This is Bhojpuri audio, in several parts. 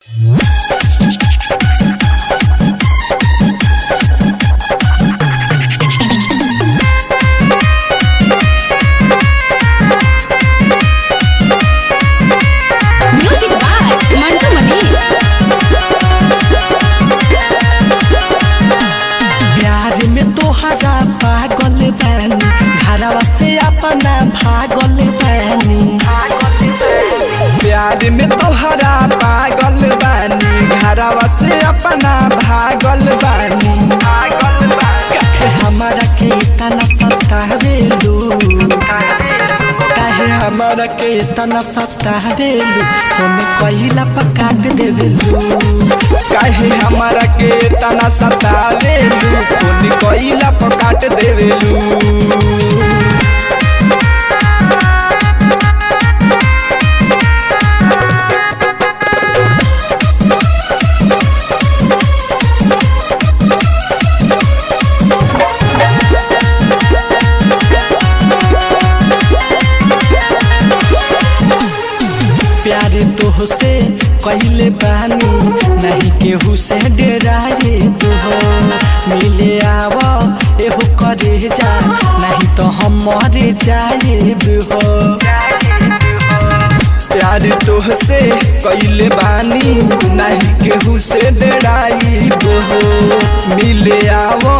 Music by Mantu Mani. प्यार में तोहरा पागल बानी, घरवा से अपना भागल बानी। प्यार में तोहरा पागल बानी, घरवा से अपना भागल बानी। काहे हमारा के इतना सतावेलू, काहे हमारा के इतना सतावेलू, फोन कइला पकाट देवेलू। काहे हमारा के तना सतावेलू, फोन कइला पकाट देवेलू। प्यार तोहसे कइले बानी, नहीं केहू से डराए तू हो। मिले आव एहो करे जा, नहीं तो हम मरे जाएब हो। प्यार तोहसे कइले बानी, नहीं केहू से डराई हो। मिले आवो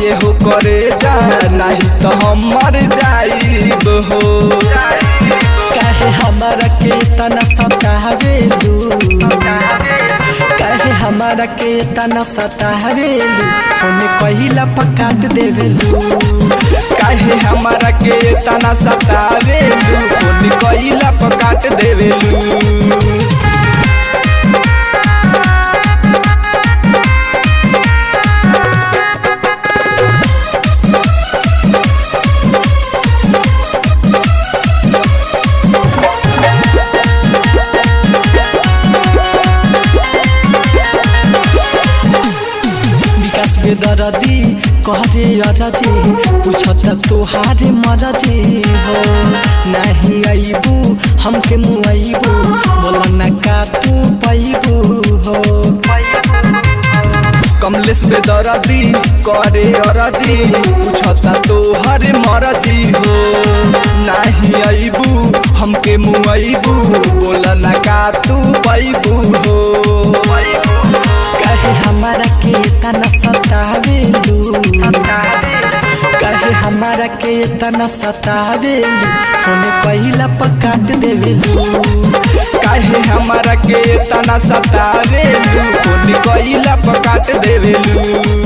एहो करे जा, नहीं तो हम मर जाइब हो। काहे हमारा के तना सतावेलू, काहे हमारा के तना सतावेलू, फोन कइला पकाट देवेलू। काहे हमारा के तना सतावेलू, फोन कइला पकाट देवेलू। विकास बेदरदी कहरे अरजी, पूछत तोहारे मरजी हो। नहीं अइबू हमके मुआइबू, बोला ना का तू पैबू हो। कमलेश बेदरदी करे अरजी, पूछता तोहर मरजी हो। नाही अइबू हमके मुआइबू, बोला ना का तू पैबू हो। काहे हमारा के तना सतावेलू, काहे हमारा के तना सतावेलू, फोन कइला पकाट देवेलू। काहे हमारा के तना सतावेलू, फोन कइला पकाट देवेलू।